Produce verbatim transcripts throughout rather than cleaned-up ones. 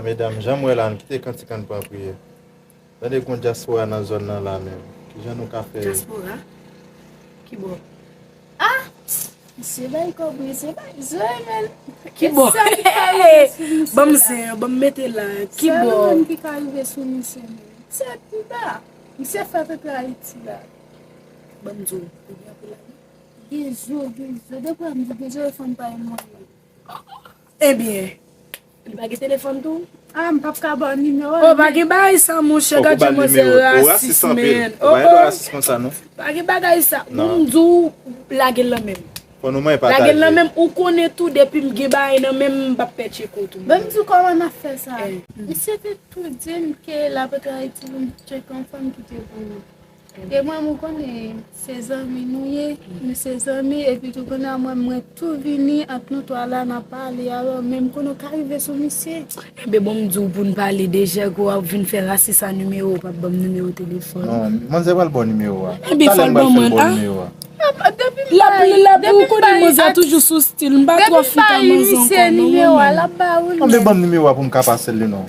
Medam, jan m wè la, ann kite kantik, ann pran priyè. Tande, gon dyaspora nan zòn nan la menm. Kijan nou ka fè? Dyaspora? Ki bò? Ah! Misye bay kòb wi, se bay zòrèy, men. Ki bò? Sa ki ka rive sou misye la? Ban m zen an, ban m mete la. Ki bò? Sèl moun ki ka rive sou misye, men. Se pita. Misye fèk antre Ayiti la. Ban m di w, ou gen anpil lajan? Gen zo, gen zo. Depi lè m di gen zo, e fanm pa yon mwayen. Ebyen, li pa gen telefòn tou? Ah, m p ap ka ba w nimewo l. Oh, pa gen bagay sa, monchè. Gad jan manzè rasis, men. Oh, oh. Pa gen bagay sa. Pou m di w, lage l nan men m. Fò nou mwen pataje. Lage l nan men m. Ou konnen tou, depi m gen bagay nan men m, m p ap pè tcheke w tou. Ban m di w kòman n ap fè sa. Misye te tou di m ke l ap antre Ayiti pou l tcheke yon fanm ki te voye. E mwen, mwen konnen se zanmi nou ye, nou se zanmi, epi tou kounye a mwen, mwen tou vini ant nou twa la, n ap pale, alò, men m konnen w ka rive sou misye. Enben, bon, m di w pou n pale de Jègo, w ap vin fè rasis a nimewo, w p ap ban m nimewo telefòn. Non, manzè pral ba w nimewo a. Enben, fò l ban mwen, a? L ap, l ap, ou konnen manzè toujou sou stil, m pa twò foutan manzè ankò, non, mwen menm. Anben, ban m nimewo a pou m ka pase l li, non.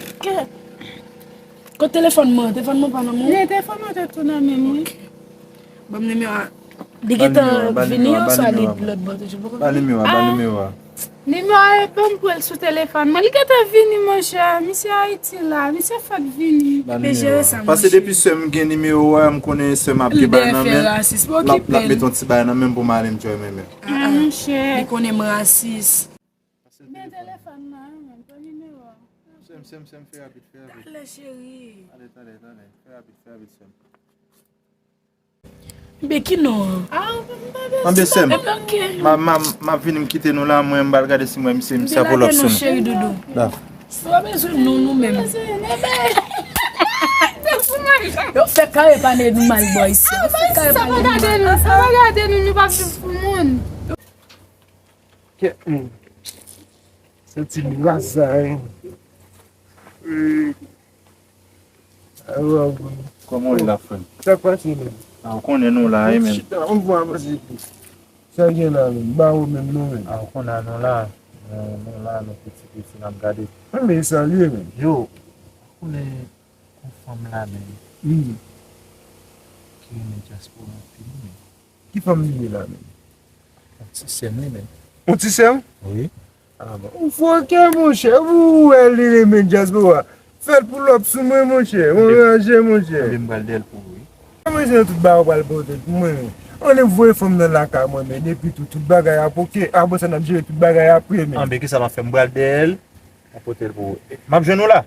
Kot telefòn mwen? Telefòn mwen pa nan men w? Men telefòn mwen te tou nan men m, wi. Ban m nimewo a. Li gentan vini, oswa li lòt bò toujou? Poko vini? Ba nimewo a, ba nimewo a. Nimewo a, e ban m pran l sou telefòn mwen. Li gentan vini, monchè. Misye Ayiti la. Misye fèk vini. Ba nimewo a. Pase depi sè m gen nimewo a, m konnen sè m ap gen bagay nan men l. L ap, l ap met yon ti bagay nan men m pou m ale enjoy mwen menm. Ah, monchè. Li konnen m rasis. Men telefòn nan, men pran nimewo a. Sè m, sè m, sè m, fè rapid, fè rapid. Talè, cheri. Talè, talè, talè. Fè rapid, fè rapid, sè m. Be ki non an? Ah, ou pa bezwen. Anben, sè m. Enben, ok. M a, m a, m ap vini, m kite nou la, mwen, m pral gade si m wè misye, misye a pull up sou nou. Cheri doudou. Daf. Ou pa bezwen nou, nou menm. Yo fè kare pa de nou mal bò isi. Yo fè kare pa de nou mal. Sa pa gade nou, sa pa gade nou, nou pa viv pou moun. Kèt, men. Santi m raz sa, hein. Wi. Alò, bon. Kòman w ye la, frè m? Sa k pase, men? A, ou konnen nou la, wi, men. Chita, on fwa avanse tou. Sa gen la, men? Ba ou menm, non, men. A, ou konnen nou la. Nou, nou la, nou piti piti, n ap gade. Mwen, men, salye, men. Yo, ou konnen yon fanm la, men. Hmm. Ki renmen dyaspora anpil, men. Ki fanm li ye la menm? Yon ti sè m li menm. Yon ti sè w? Wi. Ah bon. Ou fòkè, monchè. Ou wè li renmen dyaspora. Fè l pull up sou mwen, monchè. Ou anranje, monchè. Anben, m pral dèyè l pou ou, wi. Mwen se tout bagay ou pral pote pou mwen. Ann voye fanm nan lakay mwen, men depi tou, tout bagay ap oke. Apre sa, n ap jere tout bagay apre, men. Anben, kisa m ap fè? M pral dèyè l. Mwen pote l pou ou. M ap jwenn ou la.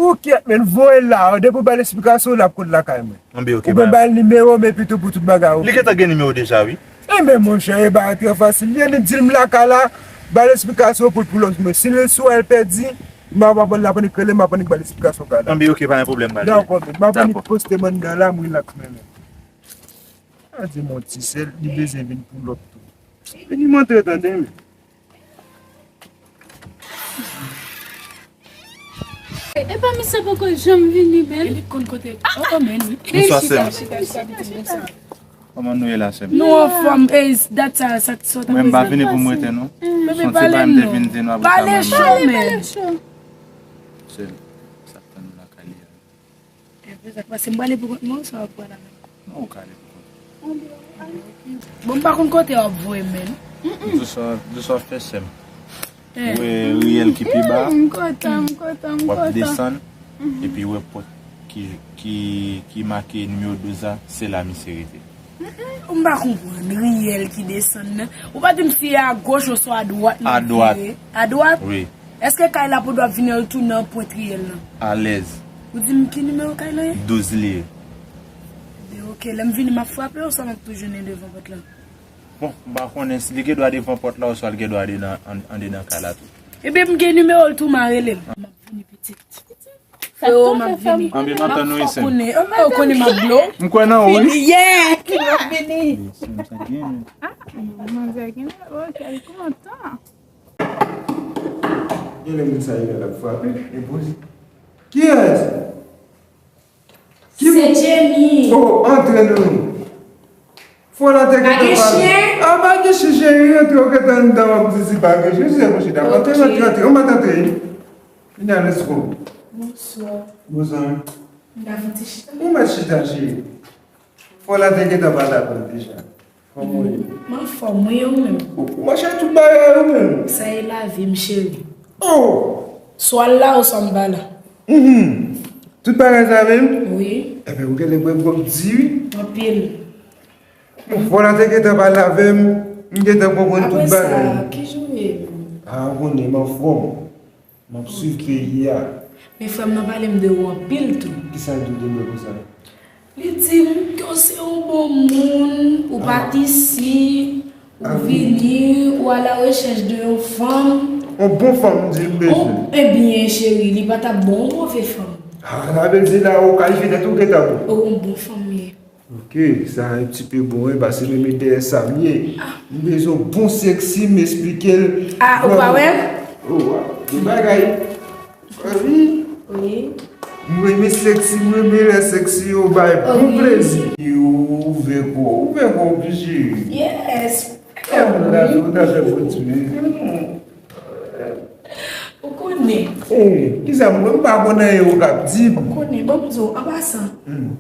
Ou kèt, men voye l la. Depi w ba l esplikasyon, l ap kot lakay mwen. Anben, ok, ou ben ba l nimewo, men pito pou tout bagay, ok? Li gentan gen nimewo deja, wi. Enben, monchè, e bagay trè fasil. Li annik di l m lakay la, ba l esplikasyon pou l pull up mwen. Si l sou el pèdi, m ap aprann l ap annik rele, m ap annik ba l esplikasyon kay la. Anben, ok, pa gen pwoblèm, m pral. Dakò, men m ap annik poste m anndan la, m relax mwen menm. A di mon ti sè, li bezwen vin pull up tou. Vini montre tande, men. Epa misye poko janm vini, men. Li konn kote. Oh, oh, men, wi. Bonswa, sè m. Chita, chita, chita, chita. Kòman nou ye la, sè m? Nou anfòm. E dat sa, sa k sot. Mwen, m pa vini pou m rete, non. Bebe, pale non. Pale cho, men. Sè m, sa k tann nou lakay li a. Enpe sa k pase, m prale pou kont mwen, sa w ap prale avè m? Non, ou ka ale pou kont ou. Bon, m pa konn kote w ap voye m menm. Di sa, di sa w ap fè, sè m. Ou wè riyèl ki pi ba? M kontan, m kontan, m kontan. W ap desann, epi w wè pòt ki, ki, ki make nimewo douz la, se la misye rete. M pa konprann, riyèl ki desann nan. Ou pa di m si e agoch oswa adwat nan vire? Adwat. Adwat? Wi. Èske kay la pou dwat vini retounen an pwent riyèl lan? Alèz. Ou di m ki nimewo kay lan ye? Douz li ye. Ebyen, ok, lè m vini, m ap frape oswa m ap tou jounen devan pòt lan? Bon, m pa konnen si li gen dwa devan pòt la oswa li gen dwa andedan, an-, andedan kay la tou. Ebyen, m gen nimewo l tou, m a rele l. M ap vini pitit. Freo, m ap vini. Anben, m ap tann ou isi. Ou konnen, ou konnen m ap blow. M kwè nan ou, wi. Yeah! M ap vini. Manzè gen, ok, l kontan. Gen lè moun sa yo la frape, e poze. Kiyès? Ki se Jenny. Oh, antre non. Fò la te gentan pale. Pa gen chen? Ah, pa gen chen, cheri, antre, ou gentan anndan, w ap di si pa gen chen, se mouche dam. Antre, antre, antre, ou mèt antre. Ina, let's go. Bonswa. Bonswa. M ka fè ti chita? Ou mèt chita, cheri. Fò la te gentan pale avè m deja. Kòman w ye? M anfòm, wi, ou menm? Ou, ou mache tout bagay, ou menm? Sa e lavi m, cheri. Oh! Swa l la, oswa m pa la. Mhm. Tout bagay sa menm? Wi. Ebyen, ou genlè bwè gwòg di, wi. Anpil. Bon, fò la te gentan pale avè m, m gentan konprann tout bagay. Apre sa, kijan w ye menm? A, ou konnen, m anfòm. M ap swiv peyi a. Men frè m nan pale m de ou anpil tou. Kisa l di w de mwen konsa? Li di m ke w se yon bon moun, ou pa t isi, ou vini, ou a la rechèch de yon fanm. Yon bon fanm, m di m bezwen. Ebyen, cheri, li pa t ap bon, yon move fanm. A, sa vle di la, ou kalifye tèt ou gentan bon. Ou yon bon fanm, ye. Ok, sa un petit peu bon, wi, paske menm e dèyè sa m ye. M bezwen bon sexy, m esplike l. A, ou pa wè? Oh, wow, gen bagay. Ah, wi. Wi. M renmen sexy, m renmen lè sexy yo bay bon plezi. Yo, ouvè kò, ouvè kò, oblije. Yes. Ou ta fè, ou ta fè bon ti. Ou konnen. Eh, kisa m, mwen m pa konn anyen ou k ap di m. Ou konnen, ban m di w, an pasan. Hmm.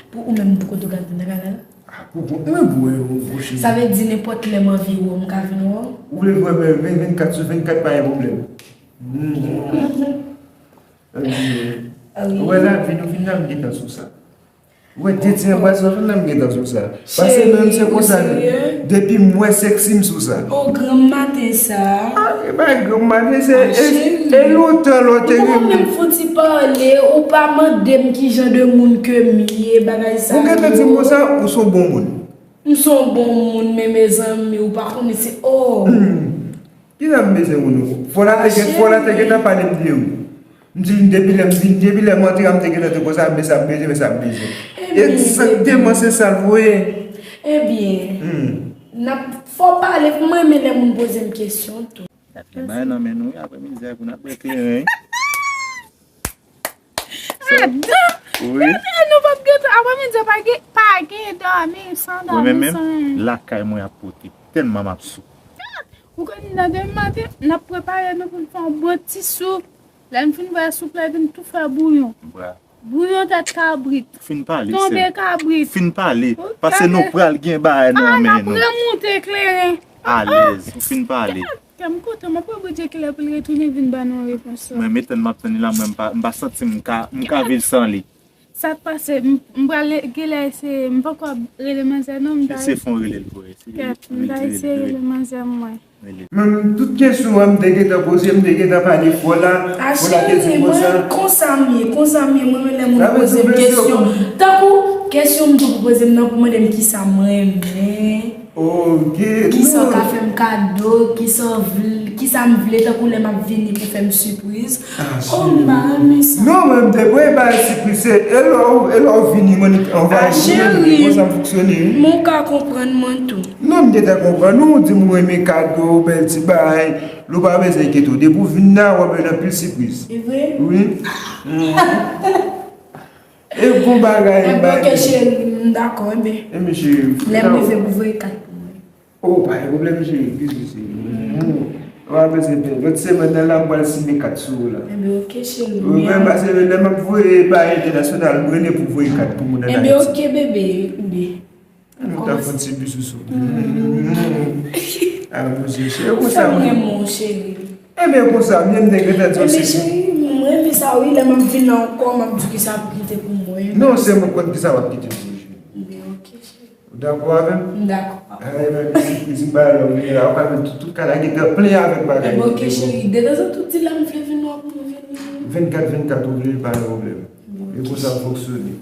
Pou ou menm, pou kote w ka vin nan kanal? Ah, pou, pou, mwen pou wè ou, pou cheri. Sa vle di nenpòt lè m anvi wè w, m ka vin wè w? Ou vle wè mwen vennkat sou vennkat, pa gen pwoblèm. Hmm. Ah, wi. Ou wè la, vin, nou vin la, m gentan sou sa. Ou wè, de ti anbwazman fanm nan m gentan sou sa. Paske menm se konsa, depi m wè sèks m sou sa. O granm maten sa. Ah, e pa granm maten, se, e, e lontan lè w te renmen. Ou menm fouti pale, ou pa mande m ki jan de moun ke m ye, bagay sa yo. Ou gentan di m konsa, ou se yon bon moun. M se yon bon moun, men mezanmi, ou pa konnen se, oh. Hmm. Kisa m bezwen konnen? Fò la te gen, fò la te gentan pale m de ou. M di l depi lè m vin, depi lè m antre a, m te gentan di konsa, men sa m bezwen, men sa m bezwen. Egzakteman, se sa l voye. Ebyen, n ap fò pale, m renmen lè moun poze m kesyon tou. Bay nan men nou, wi, apre midi a, pou n ap bwè kleren. Adan! Wi. Gade, nou p ap gentan, apre midi a, pa gen, pa gen dòmi, san dòmi, san anyen. Mwen menm, lakay mwen ap pote, tèlman m ap sou. Ou konn nan demen maten, n ap prepare nou pou n fè yon bon ti sou. Lè n fin voye soup la, epi n tou fè bouyon. Bouyon tèt kabrit. Fin pale, tonbe kabrit. Fin pale. Paske nou pral gen bagay nan men nou. A, n ap remoute kleren. Alèz, ou fin pale. Kè m kontan, m ap wè Bondye kilè pou l retounen vin ban nou repons la. Mwen, men tann m ap tann li la, mwen, m pa, m pa santi m ka, m ka viv san li. Sa k pase, m, m pral genlè eseye, m poko rele manzè non, m ta. Se fon rele l pou eseye. Kèt, m ta eseye rele manzè mwen. Menm tout kesyon an, m te gentan poze, m te gentan pale fò la, fò la te di konsa. Mwen konsa m ye, konsa m ye, mwen renmen lè moun poze m kesyon. Tankou kesyon m toujou poze m nan pou mande m kisa m renmen. Ok. Kisa w ka fè m kado, kisa w vle, kisa m vle, tankou lè m ap vini pou fè m sipriz. Oh, m pa renmen sa. Non, mwen, m te prepare sipriz, se e lè w, e lè w vini, mwen anvayi ou, mwen konsa m fonksyone, wi. Men w ka konprann mwen tou. Non, m gentan konprann ou, ou di m ou renmen kado, bèl ti bagay. Lè w pa bezwen enkyete w. Depi w vin la, w ap jwenn anpil sipriz. E vre? Wi. E bon bagay. Enben, ok, cheri, m dakò, enben. Enben, cheri, lè m rive pou voye kat pou mwen. Oh, pa gen pwoblèm, cheri, bizou, cheri. Ou pa bezwen pè. Lòt semèn nan la, m pral simen kat sou ou la. Enben, ok, cheri. Ou konprann, paske lè m ap voye bay entènasyonal, m rele pou voye kat pou moun ann Ayiti. Enben, ok, bebe, bebe. Nou ta fè ti bisou sou. A, mwen se cheri, konsa. Sa mwen renmen w, cheri. Ebyen, konsa, m te gentan di w se. Ebyen, cheri, mwen renmen sa, wi, lè m ap vin la ankò, m ap di w kisa pou kite pou mwen. Non, se mwen konn kisa w ap kite pou mwen, cheri. Ebyen, ok, cheri. Ou dakò avè m? M dakò. A, ebyen, si, si m pa la, ou vini la, ou ka jwenn tout, tout kay la gentan plen avèk bagay. Ebyen, ok, cheri, detanzantan, tout ti lè m vle vin wè pou m vini. Vennkat vennkat, ou vle, pa gen pwoblèm. Ebyen, ok. E konsa m fonksyone.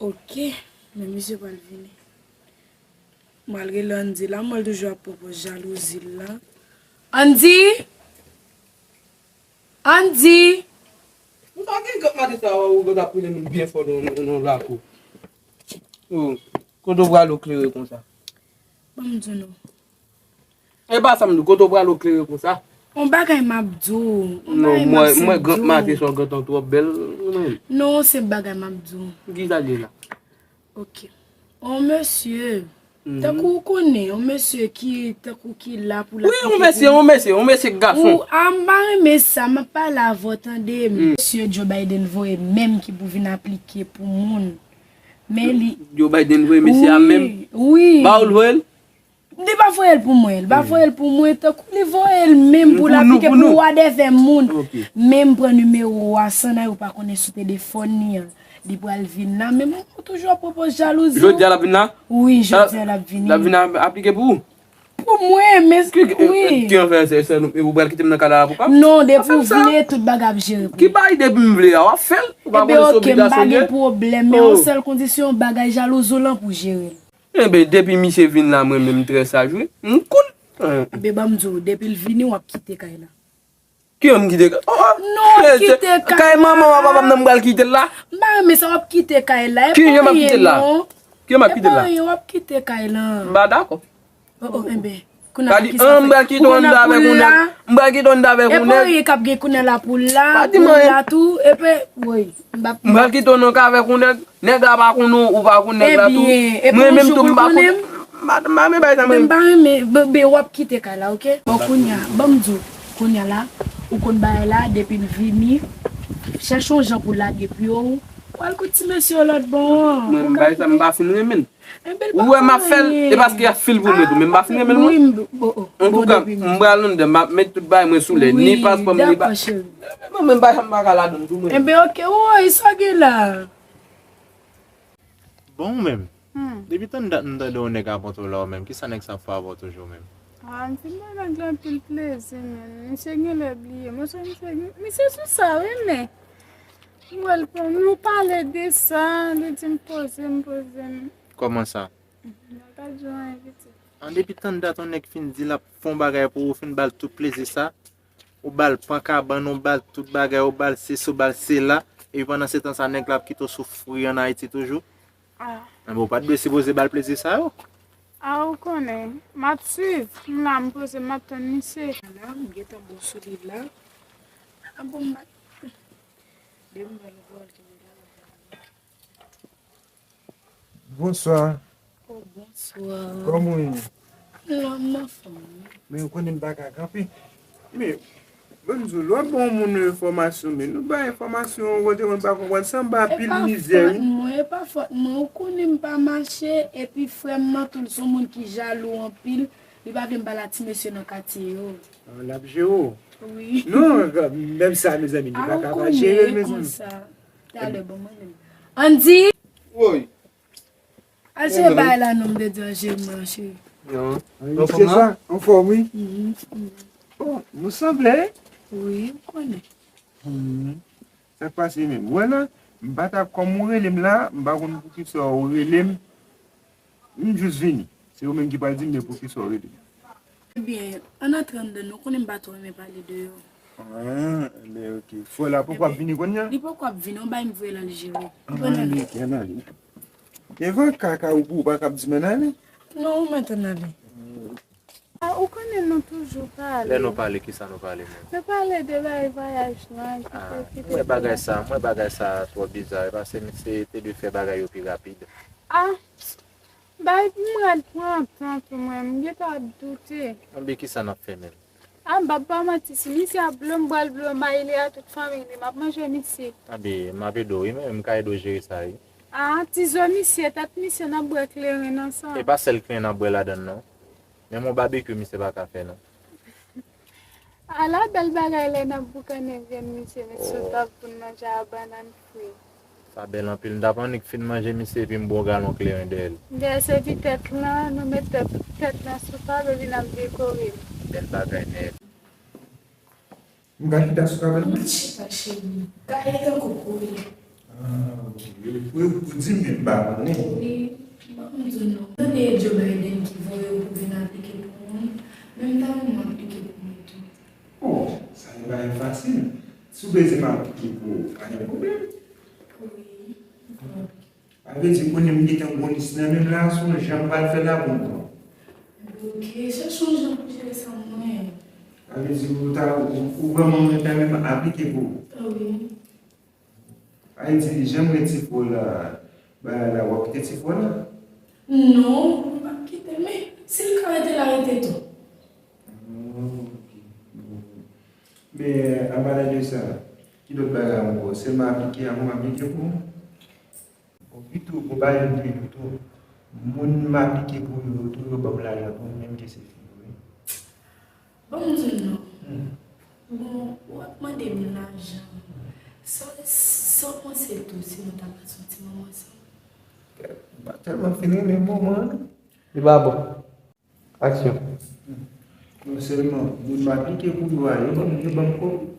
Ok, men misye pral vini. M al rele Andy la, mwen toujou ap pran pòz jalouzi l la. Andy! Andy! Ou pa gen granm maten sa, ou granm ap rele moun byen fò nan, nan, nan lakou. Oh. Kote w prale w klere konsa? Ban m di w non. E pa sa m di w, kote w prale w klere konsa? On bagay m ap di w. On bagay m ap di w. Non, mwen, mwen, Grant Maten se yon grantan twò bèl, mwen. Non, se bagay m ap di w. Ki sa l ye la? Ok. On mesye, tankou w konnen, on mesye ki, tankou ki la pou l ap... Wi, on mesye, on mesye, on mesye k gason. Ou, a, m pa renmen sa, m ap pale avè w, tande. Mesye Joe Biden voye menm ki pou vin aplike pou moun. Men li... Joe Biden voye mesye a menm? Wi, wi. Ba ou l voye l? Li pa voye l pou mwen, li pa voye l pou mwen, tankou li voye l menm pou l aplike pou wadèvè moun. Ok. Men m pran nimewo a, san nan yo pa konnen sou telefòn li an. Li pral vin la, men mwen toujou ap pwopoze jalouzi. Jodi a l ap vin la? Wi, jodi a l ap vini. L ap vin a-, aplike pou ou? Pou mwen, men ki, ki, wi. Ki anfè se, se nou, ou pral kite m nan kay la pou pa m? Non, depi ou vle, tout bagay ap jere pou ou. Ki bagay depi m vle a, w ap fè l? Ou pa konnen se obligasyon l ye? Ebyen, ok, m pa gen pwoblèm, men yon sèl kondisyon, bagay jalouzi w lan pou jere l. Enben, depi misye vin la, mwen menm, m trè saj, wi. M cool. Enben, ban m di w, depi l vini, w ap kite kay la. Ki yon m kite kay? Oh, oh. Non, w ap kite kay la. Kay manman w ak papa m nan, m pral kite l la. M pa renmen sa, w ap kite kay la. Ki jan m ap kite l la? Ki jan m ap kite l la? E pa anyen, w ap kite kay la. M pa dakò. Oh, oh, enben. Kounye a, kisa fè? M pral kite w anndan avèk yon nèg. M pral kite w anndan avèk yon nèg. E pa anyen k ap gen kounye a la pou l la, pou l la tou, epi, wi, m p ap... M pral kite w nan kay avèk yon nèg. Nèg la pa konn ou, ou pa konn nèg la tou. Ebyen, e pou yon jou pou l konnen m? Mwen menm tou, m pa konn. M pa, m pa renmen bagay sa, mwen. M pa renmen, be, be, w ap kite kay la, ok? Bon, kounye a, ban m di w, kounye a la, ou konn bagay la, depi l vini, chèche yon jan pou lage pye w, w al kot ti mesye yo lòt bò an. Mwen, bagay sa, m pa fin renmen l. Enben, l pa fè anyen. Ou wè m ap fè l, e paske y ap fè l pou mwen tou, men m pa fin renmen l, mwen. Wi, m, bon, oh, bon, antouka, depi m pral anndan, m ap met tout bagay mwen sou lè, ni paspò m, ni ba-, wi, dakò, cheri. Mwen menm, bagay sa, m pa ka ladann tou, mwen. Enben, ok, woy, sa gen la? Bon, ou menm? Hmm. Depi tann dat m tande yon nèg ap antre w la, ou menm, kisa nèg sa ap fè avè w toujou menm? Ah, m fin ba nèg la anpil plezi, men. Misye genlè bliye m. Misye, misye, misye sou sa, wi, men. M wè l pran, nou pale de sa, li di m poze m, poze m. Kòman sa? M pa ka di w anyen, pitit. An, depi tann dat yon nèg fin di l ap fè yon bagay pou ou, fin ba l tout plezi sa, ou ba l pran kabann, ou ba l tout bagay, ou ba l sesi, ou ba l sela, epi pandan se tan sa, nèg la ap kite w soufri ann Ayiti toujou? Ah. Enben, ou pa t dwe sipoze ba l plezi sa yo. Ah, ou konnen, m ap swiv, m la, m poze, m ap tann misye. La, m gentan bon sou li la. Ah, bon, m pa... Depi m wè l, m wè l, m wè l. Bonswa. Oh, bonswa. Kòman w ye? Mwen anfòm, wi. Men ou konnen m pa ka kanpe. Men, ban m di w, lè w ap ba yon moun yon enfòmasyon, men nou bay enfòmasyon, ou te konn pa konprann, sa m ba anpil mizè, wi. E pa fòt mwen, e pa fòt mwen. Ou konnen m pa mache, epi frè m nan tou, l se yon moun ki jalou anpil. Li pa vle m pale a ti mesye nan katye yo. Ah, l ap jere w. Wi. Non, menm sa, mezanmi, li pa ka pa jere l, mezanmi. Konsa. Talè, bon, mwen menm. Andy! Woy. Al jere bagay la non, m te di al jere mwen an, cheri. Non. Anfòm la? Anfòm, wi. Mhm. Oh, nou sanble. Wi, m konnen. Hmm. Sa k pase menm? Wè la, m pa ta, kòm ou rele m la, m pa konn poukisa ou rele m. M jis vini. Se ou menm ki pral di m, men poukisa ou rele m. Ebyen, ann antre anndan, nou konnen m pa twò renmen pale de yo. Ah, men ok. Frè la poko ap vini kounye a? Li poko ap vini, yon bay m voye l al jere. Ann ale, ok, ann ale. Devan kaka ou pou ou pa kab di m ann ale? Non, ou mèt ann ale. Ah, ou konnen nou toujou pale. Lè nou pale, kisa nou pale menm? Nou pale de bagay vwayaj lan, ki te, ki te... Ah, mwen bagay sa, mwen bagay sa twò biza, e paske misye te dwe fè bagay yo pi rapid. Ah, bay m rad pran tan pou mwen, m gentan ap doute. Anben, kisa n ap fè menm? Ah, m p ap ba w manti, si misye ap blo m, m pral blo m, a, li a tout fanmi li, m ap manje misye. Anben, m ap ede w, wi, men m ka ede w jere sa, wi. Ah, ti zo misye, tèt misye, n ap bwè kleren ansanm. E pa sèl kleren n ap bwè ladann, non. Menm yon babekyou misye pa ka fè non. Ala bèl bagay lè n ap boukannen vyann misye met sou tab pou n manje a bannann fri. Sa bèl anpil. M t ap annik fin manje misye epi m bwè yon galon kleren dèyè l. Dèyè se ti tèt lan, nou met tèt, tèt lan sou tab epi n ap dekore l. Bèl bagay nèt. M ka chita sou kabann nan? Ou chita, cheri. Gaye tankou kouri. Ah, ok. Ou, ou, ou di m, men m pa konnen. Wi, m pa konn di w non. Tande e Joe Biden ki voye w pou vin aplike pou moun, men m ta renmen w aplike pou mwen tou. Oh, sa se bagay fasil. Si w bezwen m aplike pou ou, pa gen pwoblèm. Wi, m konn aplike. Sa vle di kounye a m gentan gwo lis nan men m la, se yon jan m pral fè l la pou m pran. Ok, chèche yon jan pou jere sa mwen. Sa vle di ou ta, ou, ou vrèman ta renmen aplike pou ou? Ah wi. Sa vle di jan m wè ti fo la, bagay la, w ap kite ti fo la? Non, m p ap kite l, men si l ka rete la, rete tou. Ah, ok. Men, anpale de sa, ki lòt bagay ankò? Sèlman aplike a, moun aplike pou ou? Bon, pito, bon, bagay m te di w tou. Moun m aplike pou yo tou, yo ban m lajan tou, menm ke se fi yo, wi. Ban m di w non. Hmm. Bon, w ap mande m lajan. Sa, sa w panse tou si nou ta pase yon ti moman ansanm? M pa tèlman fin renmen moman an, non. Li pa bon. Aksyon. Non sèlman moun m aplike pou yo a, yo ban m, yo ban m kòb.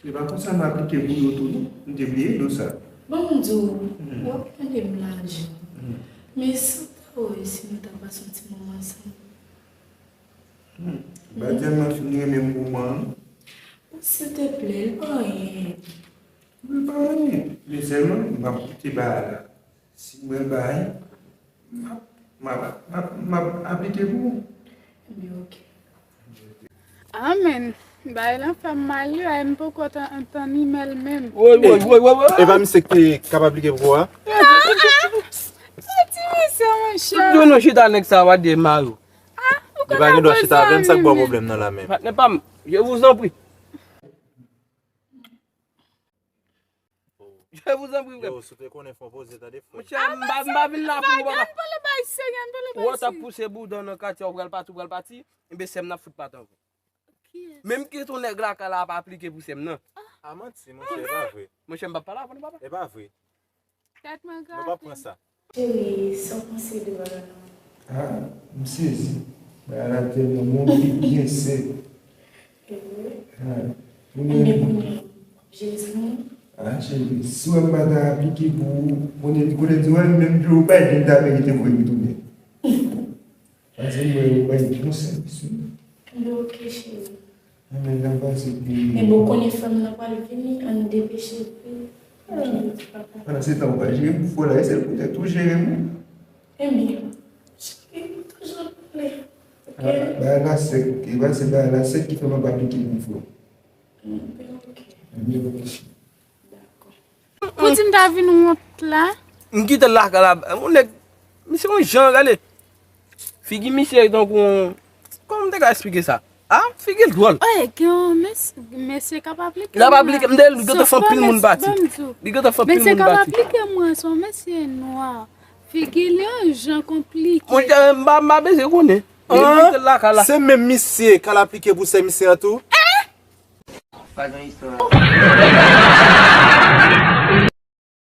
Se pa konsa m aplike pou yo tou, non. M te bliye di w sa. Ban m di w, hmm, w ap mande m lajan. Hmm. Men sa w ta wè si nou ta pase yon ti moman ansanm? Hmm. M pa tèlman fin renmen moman an. Bon, silteplè, li pa anyen. Li pa anyen. Men sèlman, m ap koute bagay la. Si m wè l bay, m ap, m ap, m ap, m ap aplike pou ou. Ebyen, ok. Amèn. Bagay lan fè m mal wi, ay m poko tan, tann imèl menm. Woy, woy, woy, woy, woy. E pa misye ki te kab aplike pou ou a? Ah, ah. Sa ti mesye, monchè. Tout jounen w chita nèg sa w ap di e mari w. Ah, ou konn ap fè sa menm. Li pa gen dwa chita avè m, sa k ba w pwoblèm nan la menm? Patnè pa m, je vous en prie. Je vous en prie, frè. Yo, si w te konnen fè yon poze, tande, frè. Monchè, m pa, m pa vin la pou nou, papa. Ann pale bay serye, ann pale bay serye. Ou wè w t ap pouse bouda w nan katye a, ou pral pati, ou pral pati, enben sè m nan ap fout pati ankò. Kiyès? Menm kite yon nèg lakay la ap aplike pou sè m nan. A manti, monchè, e pa vre. Monchè, m p ap pale avè w non, papa. E pa vre. Tèt mwen grate. Nou p ap pran sa. Cheri, sa w panse de bagay la? Ah, m sezi. Bagay la tèlman monte byen sèk. E vre? Ah, kounye a. Ebyen, kounye a, w ap jere sa mwen? Ah, cheri, si w wè m pa ta aplike pou ou, kounye, kounye di w wè m menm tou, ou pa di m ta merite voye m tounen. Paske m wè ou bay bon sèvis, wi. Ebyen, ok, cheri. Amèn, n ap pase pi. Men bon, konnen fanm nan pral vini, ann depeche l pi. Pandan se tan, ou pa jere pou fò la, e sèl poutèt ou jere m. Ebyen, cheri, ou toujou pale. Ok? Ah, bagay la sèk, e pa se bagay la sèk ki fè m ap aplike pou fò. Ebyen, ok. Ebyen, ok. Pou di m ta vin wont la? M kite l lakay la. Yon nèg, misye yon jan, gade. Figi misye tankou yon, kòman m te ka esplike sa? Ah, figi l dwòl. Oye, gen yon mes-, mesye k ap aplike mwen. L ap aplike, m te, li gentan fè anpil moun pati. Li gentan fè anpil moun pati. Mesye k ap aplike mwen, se yon mesye nwa. Figi li yon jan konplike. Monchè, m pa, m pa bezwen konnen. Li kite l lakay la. Se menm misye k al aplike pou sè misye an tou? Pa gen istwa.